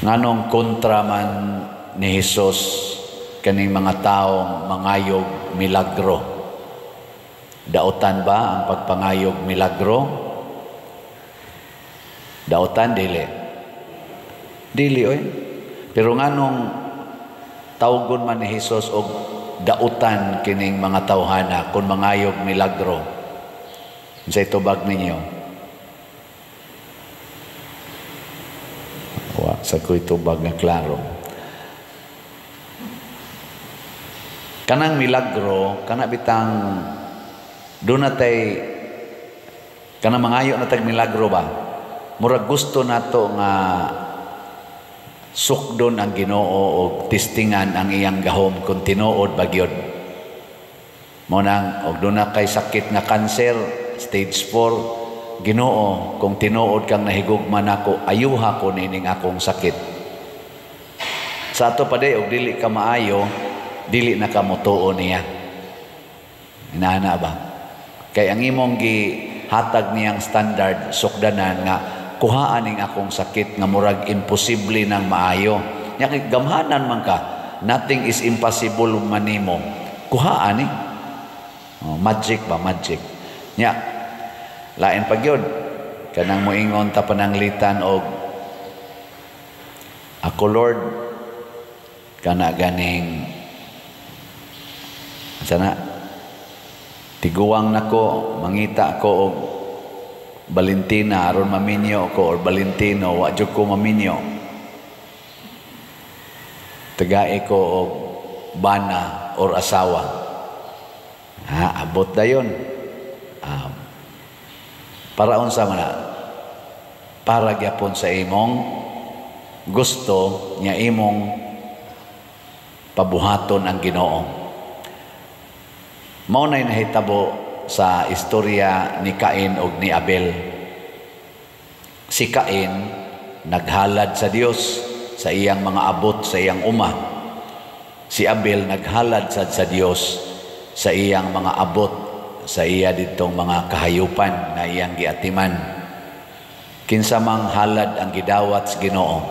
Nganong kontra man ni Hesus kaning mga taong mangayog milagro? Dautan ba ang pagpangayog milagro? Dautan, dili? Dili oy. Pero nganong tawgon man ni Hesus og dautan kining mga tawhana kung mangayog milagro? Unsay tubag ninyo? Wa sa ko'y tubag nga klaro. Kanang milagro, kana bitang doon natay kanang mangayo na tag milagro ba? Murag gusto nato nga sukdon ang Ginoo og testingan ang iyang gahom kung tinuod ba gyud. Mo nang og doon na kay sakit nga kanser stage 4, Ginoo, kung tinuod kang nahigugma nako, ayuha ko nining akong sakit. Sa ato pa day, og dili ka maayo, dili na ka motuo niya. Inaana ba? Kay ang imong gihatag niyang standard, sukdanan nga kuhaan ning akong sakit nga murag imposible nang maayo. Nya kay gamhanan man ka, nothing is impossible man nimo. Kuhaan ni. Oh, magic ba, magic. Nya lain pa gyud kanang moingon ta pananglitan og ako, Lord, kana ganing sana tiguang nako, mangita ko og Valentina aron maminyo ko or Valentino, wa jud ko maminyo, tagae ko og bana or asawa. Ha, abot dayon. Para unsa man na? Para gyapon sa imong gusto nya imong pabuhaton ang Ginoo. Mao nay nahitabo sa istorya ni Cain og ni Abel. Si Cain naghalad sa Dios sa iyang mga abot sa iyang uma. Si Abel naghalad sad sa Dios sa iyang mga abot sa iya ditong mga kahayupan nga iyang giatiman. Kinsa mang halad ang gidawat sa Ginoo?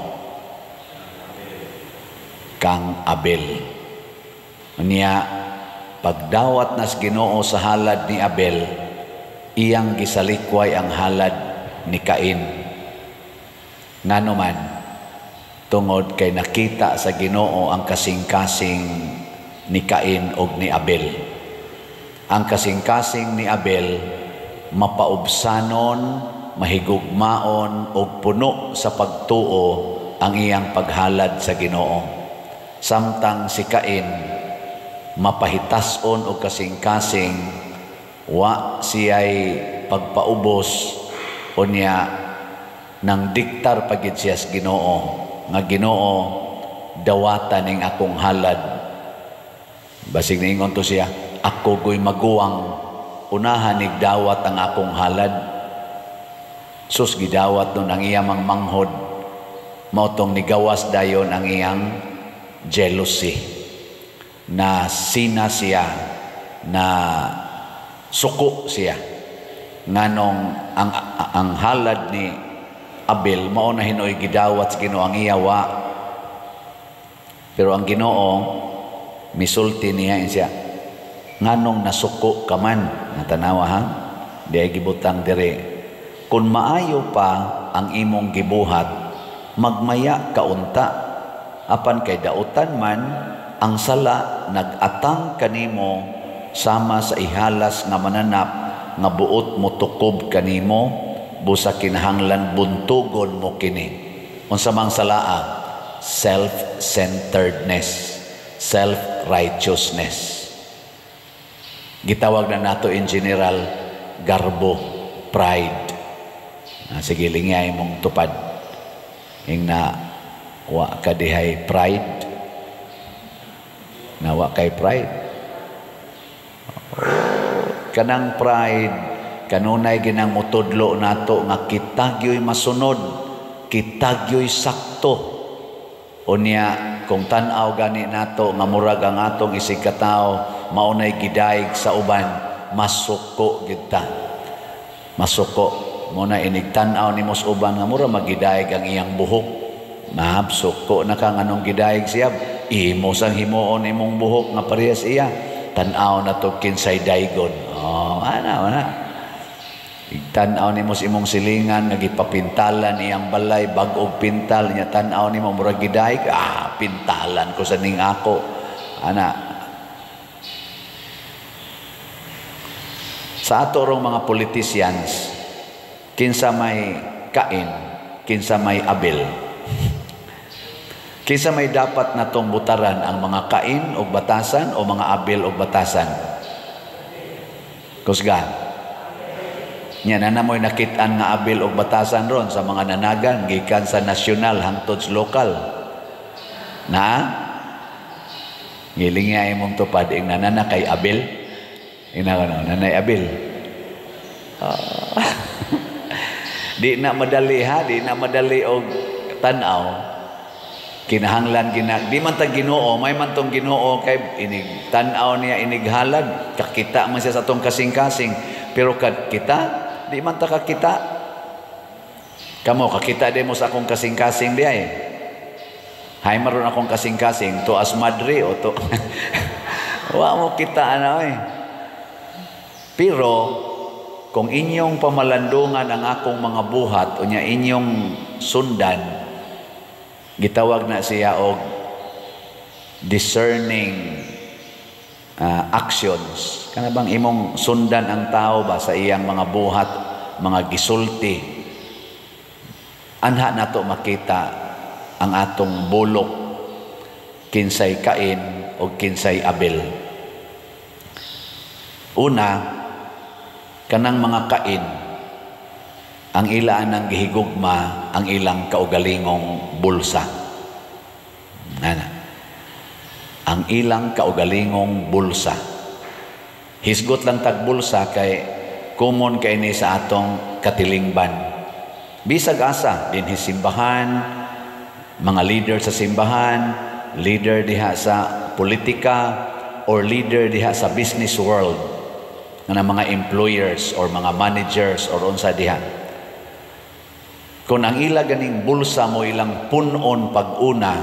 Kang Abel. Unya pagdawat nas Ginoo sa halad ni Abel, iyang gisalikway ang halad ni Cain. Ngano man? Tungod kay nakita sa Ginoo ang kasing-kasing ni Cain og ni Abel. Ang kasing-kasing ni Abel mapaubsanon, mahigugmaon og puno sa pagtuo ang iyang paghalad sa Ginoo. Samtang si Cain mapahitason og kasing-kasing, wa siya'y pagpaubos, unya nang diktar pagid siya sa Ginoo nga, "Ginoo, dawata ning akong halad." Basig niingon to siya, "Ako goy maguwang, unahan nig dawat ang akong halad." Sus, gidawat nun ang iyang manghod. Mao tong nigawas dayon ang iyang jealousy, na sina siya, na suko siya nganong ang halad ni Abel mao na hinoy gidawat sa Ginoo, ang iya wa. Pero ang Ginoo misulti niya siya, "Nganong nasuko ka man?" Natanawa ha, di ay gibutang dire, "Kung maayo pa ang imong gibuhat, magmaya kaunta. Apan kay dautan man ang sala, nagatang kanimo sama sa ihalas nga mananap nga buot motukob kanimo, busa kinahanglan buntugon mo kini." Unsa mang salaa? Self-centeredness, self-righteousness. Gitawag na nato in general garbo, pride. Sige, lingay mong tupad. Ing na wa ka dihay pride. Na wa kay pride. Oh, kanang pride kanunay ginang mutudlo nato nga kita gyoy masunod, kita gyoy sakto. Unya kung tan-aw gani nato nga murag ang atong isig katawo maunay gidayeg sa uban, masuko gid ta. Masuko mo na inig tan-aw nimo sa uban nga mura magidayeg ang iyang buhok. Mab, suko na ka nganong gidayeg siya. Imo sang himuon imong buhok nga parehas iya. Tan-aw na to kinsay daygon. Oh, ana, ana. Tan-aw nimo sa imong silingan nga gipapintalan iyang balay, bag-og pintal niya, tan-aw nimo murag gidayeg, ah, pintalan ko sa ning ako. Ana. Sa ato rong mga politicians, kinsa may Cain, kinsa may Abel. Kinsa may dapat natong butaran, ang mga Cain og batasan o mga Abel og batasan? Kusga. Nya na namoy nakit-an nga Abel og batasan ron sa mga nanagan gikan sa nasyonal hangtod sa lokal. Na? Ngiling nga imong tupad ing nanana kay Abel. Ina ko nanay Abel. Di na madali ha, di na madali og tan-aw. Kinahanglan gina di man ta Ginoo, may man tong Ginoo kay inig tan-aw niya inighalad, kakita man siya sa atong kasing-kasing, pero kad kita di man ta kakita. Kamo kakita di mo sa akong kasing-kasing di ay. Hay maron akong kasing-kasing to as madre o to. Wa mo kita ana oy. Pero kung inyong pamalandungan ang akong mga buhat unya inyong sundan, gitawag na siya og discerning actions. Kana bang imong sundan ang tao ba sa iyang mga buhat, mga gisulti. Anha nato makita ang atong bulok, kinsay Cain o kinsay Abel. Una, kanang mga Cain, ang ilaan ng gihigugma ang ilang kaugalingong bulsa. Ana. Ang ilang kaugalingong bulsa. Hisgot lang tag bulsa kay common kay ni sa atong katilingban. Bisag asa dinhi simbahan, mga leader sa simbahan, leader diha sa politika, or leader diha sa business world, nga mga employers or mga managers or unsa diha. Kung ang ila ganing bulsa mo ilang punon pag-una,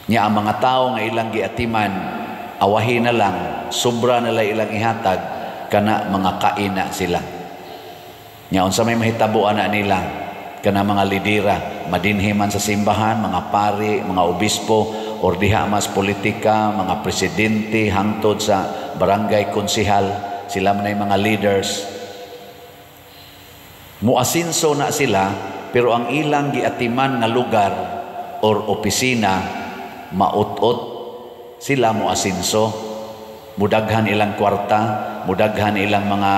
niya ang mga tao nga ilang giatiman, awahin na lang, sobra na lang ilang ihatag, kana mga kaina sila. Nya unsa may mahitabo ana nila, kana mga lidera, madinhi man sa simbahan, mga pari, mga obispo, or diha mas politika, mga presidente, hangtod sa barangay konsehal, sila man ay mga leaders. Muasinso na sila, pero ang ilang giatiman nga lugar or opisina, maut-ot sila muasinso. Mudaghan ilang kwarta, mudaghan ilang mga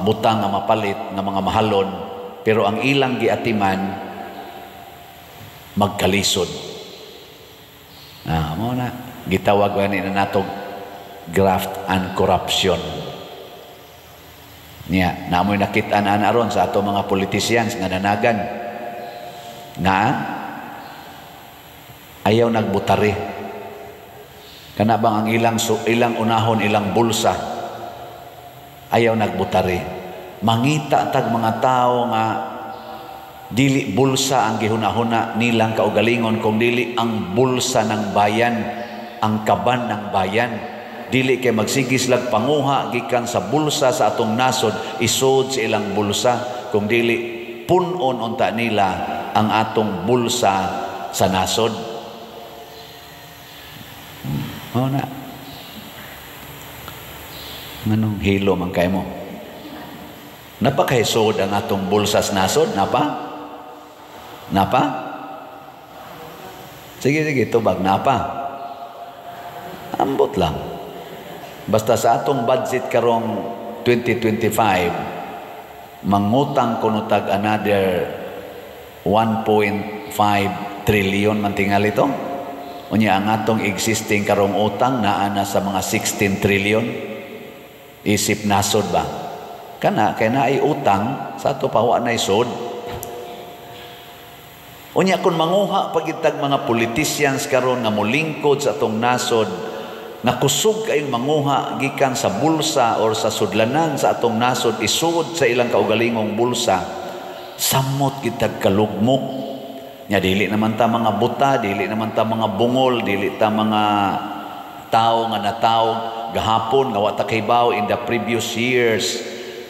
butang nga mapalit, nga mga mahalon, pero ang ilang giatiman magkalisod. Ah, mo na gitawag gani na natog graft and corruption. Niya, namoy nakit-an ana aron sa ato mga politicians nga nanagan nga ayaw nagbutari. Kana bang ang ilang unahon, ilang bulsa, ayaw nagbutari. Mangita tag mga tao nga dili bulsa ang gihuna-huna nilang kaugalingon, kung dili ang bulsa ng bayan, ang kaban ng bayan. Dili kay magsigis lag panguha gikan sa bulsa sa atong nasod, isod sa ilang bulsa, kung dili punon unta nila ang atong bulsa sa nasod. Oh na. Nganong hilo man kay mo? Napakahisod ang atong bulsa sa nasod, napa? Napa? Sige, sige, tubag, napa? Ambot lang. Basta sa atong budget karong 2025, mangutang kuno tag another 1.5 trillion man tingali ito. Unya ang atong existing karong utang naa na sa mga 16 trillion. Isip nasod ba? Kana kay naay utang sa ato pa wa nay sod. Unya kun manguha pagitag mga politicians karon nga molingkod sa atong nasod, nga kusog kayong manguha gikan sa bulsa or sa sudlanan sa atong nasod, isud sa ilang kaugalingong bulsa, samot kitag kalugmok. Nya dili naman ta mga buta, dili naman ta mga bungol, dili ta mga tao nga nataw gahapon nga wa ta kahibaw in the previous years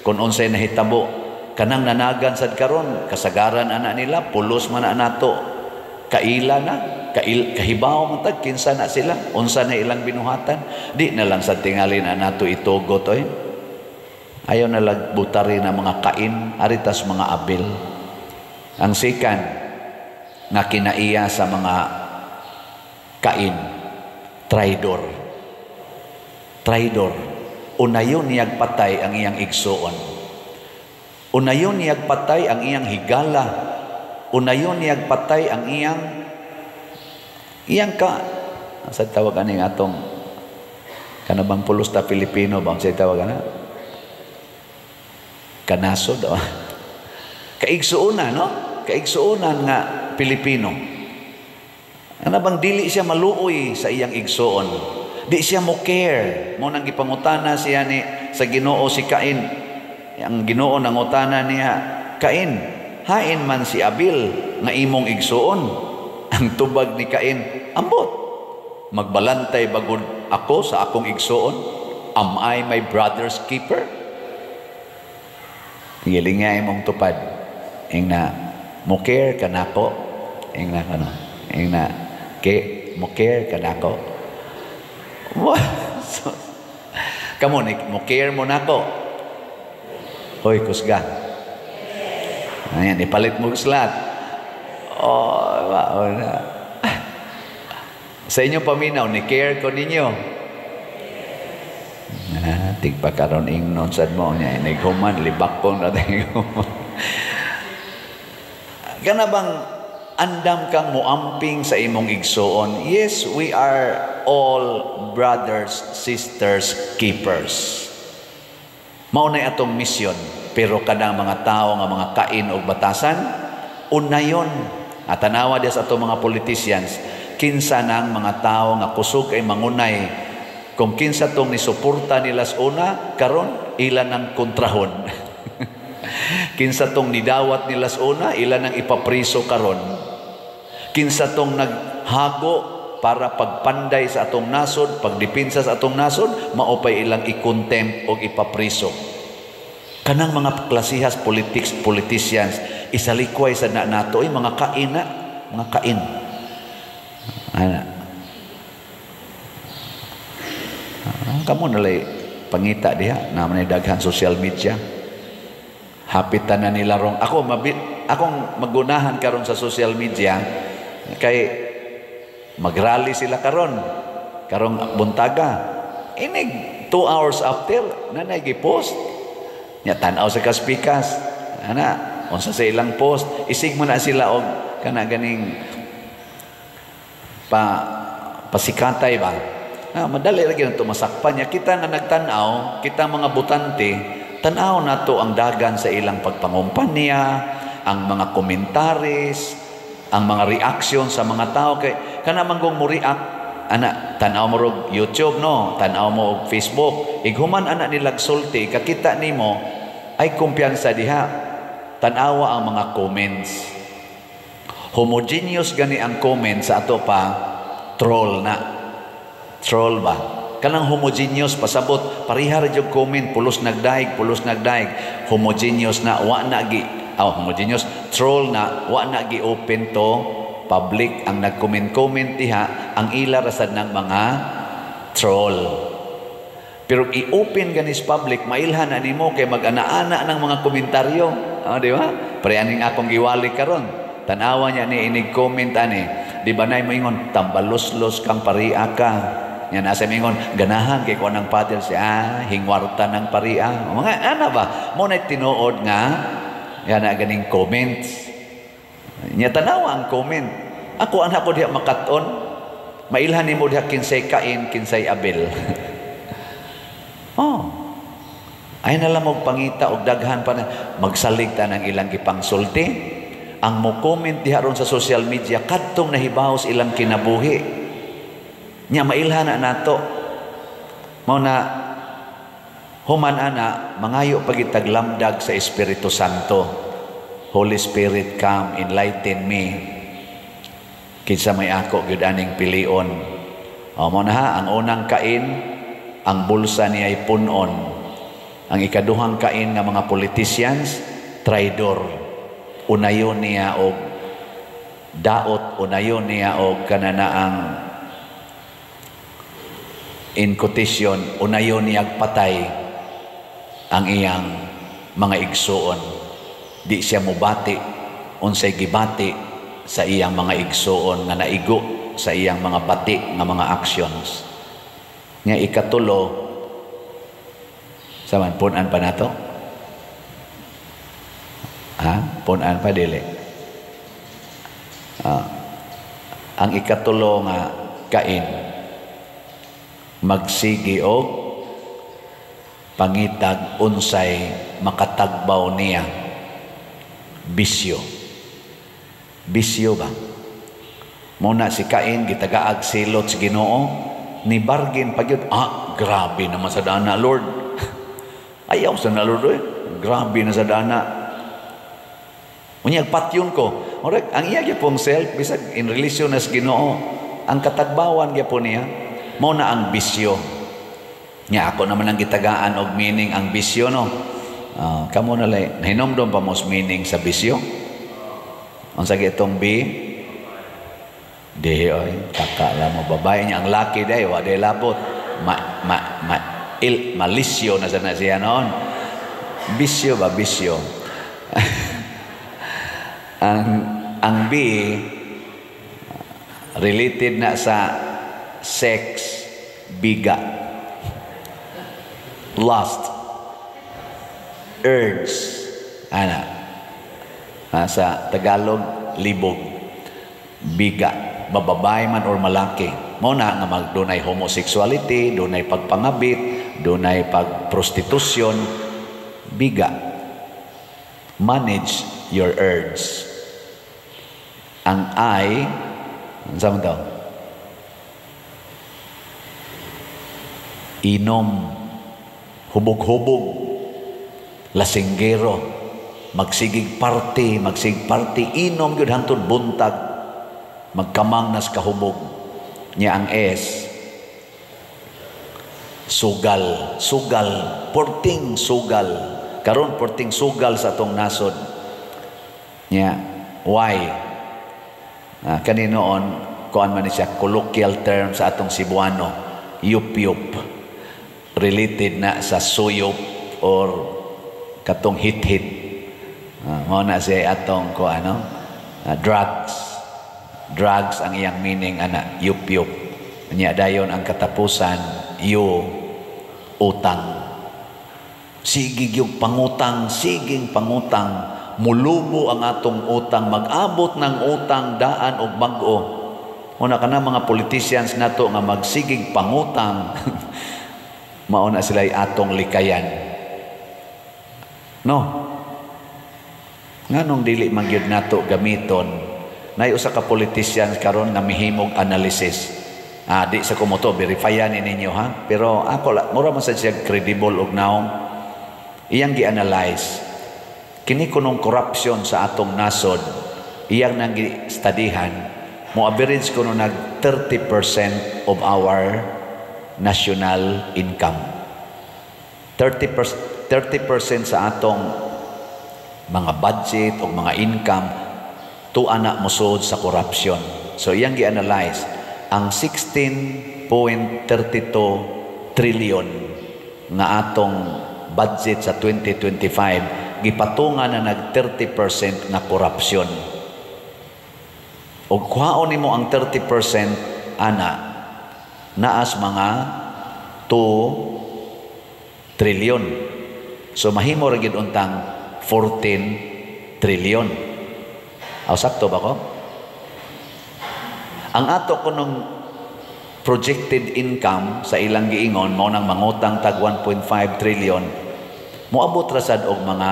kung unsay nahitabo. Kanang nanagan sad karon, kasagaran ana nila pulos man na nato kaila na kail, kahibaw man tag kinsa na sila, unsa na ilang binuhatan. Di na lang sad tingali na nato itugot oy. Ayaw na lang butari na mga Cain, aritas mga Abel. Ang second nga kinaiya sa mga Cain, traidor. Traidor. Unayon niyag patay ang iyang igsuon. Unayon niyag patay ang iyang higala. Unayon niyag patay ang iyang iyang ka sa tawag ani atong kanabang pulos ta Pilipino ba, sa tawag ana, kanasod o kaigsuonan, no, kaigsuonan nga Pilipino. Ana bang dili siya maluoy sa iyang igsuon, di siya mo care mo nang gipangutana siya ni sa Ginoo si Cain. Ang Ginoo nangutana niya, "Cain, hain man si Abel nga imong igsuon?" Ang tubag ni Cain, "Ambot, magbalantay bagod ako sa akong igsuon? Am I my brother's keeper?" Giling nga imong tupad. Ing na, "Mo care ka nako?" Ing na kano. Ing na, "Ke, mo care ka nako?" So, kamo ni, mo care mo nako? Hoy, kusga. Ayan, ipalit mo slat. Oh, oh na. Sa inyong paminaw, ni care ko ninyo? Ah, tigpa karon ingnon sad mo niya inighuman libak ko na human. Kana bang andam kang muamping sa imong igsuon? Yes, we are all brothers, sisters, keepers. Mao na atong misyon. Pero kanang mga tao nga mga Cain og batasan, unayon. At tanawa diya sa atong mga politicians, kinsa nang mga tao nga kusog ay mangunay. Kung kinsa tong nisuporta nila sa una, karon ila nang kontrahon. Kinsa tong nidawat nila sa una, ila nang ipapriso karon. Kinsa tong naghago para pagpanday sa atong nasod, pagdipinsa sa atong nasod, maupay ilang i-contempt o ipapriso. Kanang mga klasihas politics, politicians, isalikway sa na nato ay mga Cain na, mga Cain. Ana. Ah, kamo nalay pangita diha na man daghan social media. Hapit na nila rong ako mabi, akong magunahan karon sa social media kay magrally sila karon karong buntaga. Inig 2 hours after nanay gi-post nya, tan-aw sa kaspikas ana unsa sa ilang post. Isig mo na sila og kana ganing pa pasikatay ba. Ah, madali ra gyud masakpan niya. Kita nga nagtan-aw, kita mga botante, tan-aw nato ang dagan sa ilang pagpangumpanya, ang mga komentaris, ang mga reaksyon sa mga tao. Kay kana manggong mo react ana, tan-aw mo rog YouTube, no, tan-aw mo og Facebook, ighuman ana nilag sulti, kakita nimo ay kumpiyansa diha. Tan-awa ang mga comments. Homogeneous gani ang comment sa ato pa troll na. Troll ba? Kanang homogeneous, pasabot pareha ra jud comment, pulos nagdaig, pulos nagdaig. Homogeneous na, wa na gi oh, homogeneous troll na, wa na gi open to public. Ang nag-comment-comment diha, ang ila ra sad ng mga troll. Pero i-open ganis public, mailhan na nimo kay mag-ana-ana ng mga komentaryo. Oh, di ba? Pre aning akong giwali karon, tanawa niya ni inig comment ani, di ba nay moingon, "Tambaloslos kang paria ka." Nya nasa mingon, "Ganahan kay ko ng father siya, ah, hingwarta ng paria." Mga ana ba? Mo na tinuod nga yan na ganing comments. Nya tanawa ang comment. Ako anak ko diha makaton. Mailhan nimo diha kinsay Cain, kinsay Abel. Oh. Ay na lang og pangita og daghan pa na magsalig ta ng ilang gipangsulti. Ang mo comment diha ron sa social media, kadtong nahibaw sa ilang kinabuhi. Nya mailhan na nato. Mao na human ana, mangayo pagitaglamdag sa Espiritu Santo. Holy Spirit, come, enlighten me. Kinsa may ako gyud aning pilion? O mo na ha, ang unang kain, ang bulsa niya ay punon. Ang ikaduhang kain nga mga politicians, traidor. Unayon niya og daot, unayon niya og kananaang, in quotation, unayon niya patay ang iyang mga igsuon. Di siya mubati unsay gibati sa iyang mga igsuon nga naigo sa iyang mga bati nga mga actions. Nga ikatulo, sa man punan pa nato? Ha? Punan pa dili? Ang ikatulo nga kain, magsigi og pangitag unsay makatagbaw niya, bisyo. Bisyo ba? Muna si Cain, gitagaag silot sa Ginoo, ni bargain pa gyud. "Ah, grabe naman sa dana, Lord. Ayaw sa na, Lord, eh. Grabe na sa dana. Unya patyon ko." Murag ang iya gyud self bisag in relation na sa Ginoo, ang katagbawan gyapon niya mao na ang bisyo. Nya ako naman ang gitagaan og meaning ang bisyo, no. Kamo na lay nahinomdom pa mo meaning sa bisyo? Unsa gitong B? Di oy, kaka lang mo babae niya ang laki day wa day labot. Ma ma ma il malisyo na sana siya noon. Bisyo ba, bisyo? Ang B, related na sa sex, biga. Lust, urge, ana. Sa Tagalog, libog, biga, mababae man or malaki. Mao na nga magdunay homosexuality, dunay pagpangabit, dunay pagprostitusyon, biga. Manage your urge. Ang I, unsa man to? Inom, hubog-hubog, lasinggero, magsigig party, magsigig party, inom gyud hangtod buntag, magkamang nas kahubog. Nya ang S, sugal, sugal, porting sugal. Karon porting sugal sa atong nasod. Nya, why? Kaninoon, kuan man siya, colloquial term sa atong Cebuano, yup-yup. Related na sa suyop or katong hit-hit. Mao na siya atong kuan, no? Drugs. Drugs ang iyang meaning ana, yup-yup. Nya dayon ang katapusan, yu, utang. Sige yung pangutang, siging pangutang, mulubo ang atong utang, mag-abot ng utang daan og bag-o. Una kana mga politicians nato nga magsigig pangutang, mao na sila atong likayan. No. Nganong dili man gyud nato gamiton? Nay usa ka politician karon nga mihimog analysis. Di sa kumoto, verifyan ni ninyo ha. Pero ako la, mura man sad siya credible og naong. Iyang gi-analyze kini kunong corruption sa atong nasod, iyang nang gi-studyhan, mo average kuno nag 30% of our national income. 30% sa atong mga budget o mga income tuwa na mosud sa corruption. So iyang gi-analyze ang 16.32 trillion nga atong budget sa 2025, gipatungan na nag 30% nga corruption. Og kuhaon nimo ang 30% ana, naas mga 2 trillion. So mahimo ra gyud untang 14 trillion. Aw, sakto ba ko? Ang ato kunong projected income sa ilang giingon mao nang mangutang tag 1.5 trillion, moabot ra sad og mga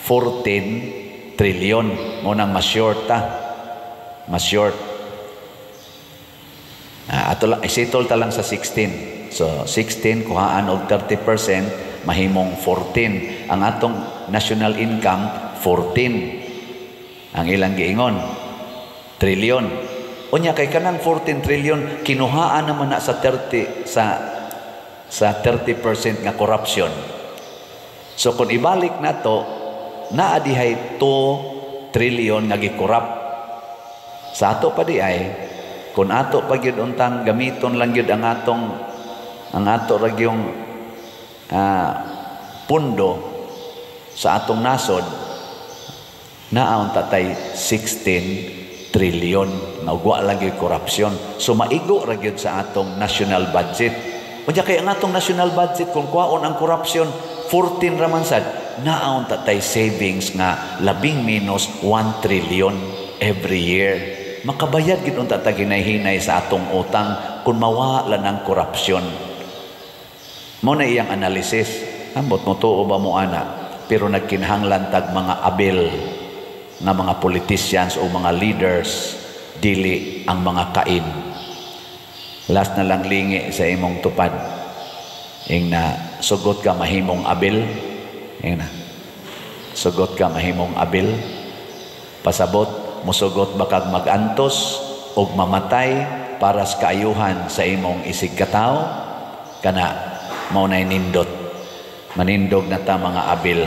14 trillion. Mao nang mas short ta. Mas short. Ato lang isettle ta lang sa 16. So 16 kuhaan og 30%, mahimong 14. Ang atong national income 14 ang ilang giingon. Trillion. Unya kay kanang 14 trillion kinuhaan naman na sa 30 sa 30% nga corruption. So kung ibalik nato, naa dihay 2 trillion nga gi-corrupt. Sa ato pa diay, kung ato pa gyud untang gamiton lang gyud ang ato ra gyung pundo sa atong nasod, naa unta tay 16 trillion nga wa lang gyud korupsyon. So maigo ra gyud sa atong national budget. Unya kay ang atong national budget, kung kuwaon ang korupsyon, 14 ra man sad, naa unta tay savings nga labing minus 1 trillion every year. Makabayad gid unta ta hinay-hinay sa atong utang kung mawala ng korupsyon. Mao na iyang analysis. Ambot mo tuo ba mo ana? Pero nagkinahanglan tag mga Abel nga mga politicians o mga leaders, dili ang mga Cain. Last na lang, lingi sa imong tupad. Ing na sugot ka mahimong Abel. Ing na. Sugot ka mahimong Abel. Pasabot, musugot ba kag magantos og mamatay para sa kaayuhan sa imong isigkatawo? Kana mao nay nindot. Manindog na ta mga Abel.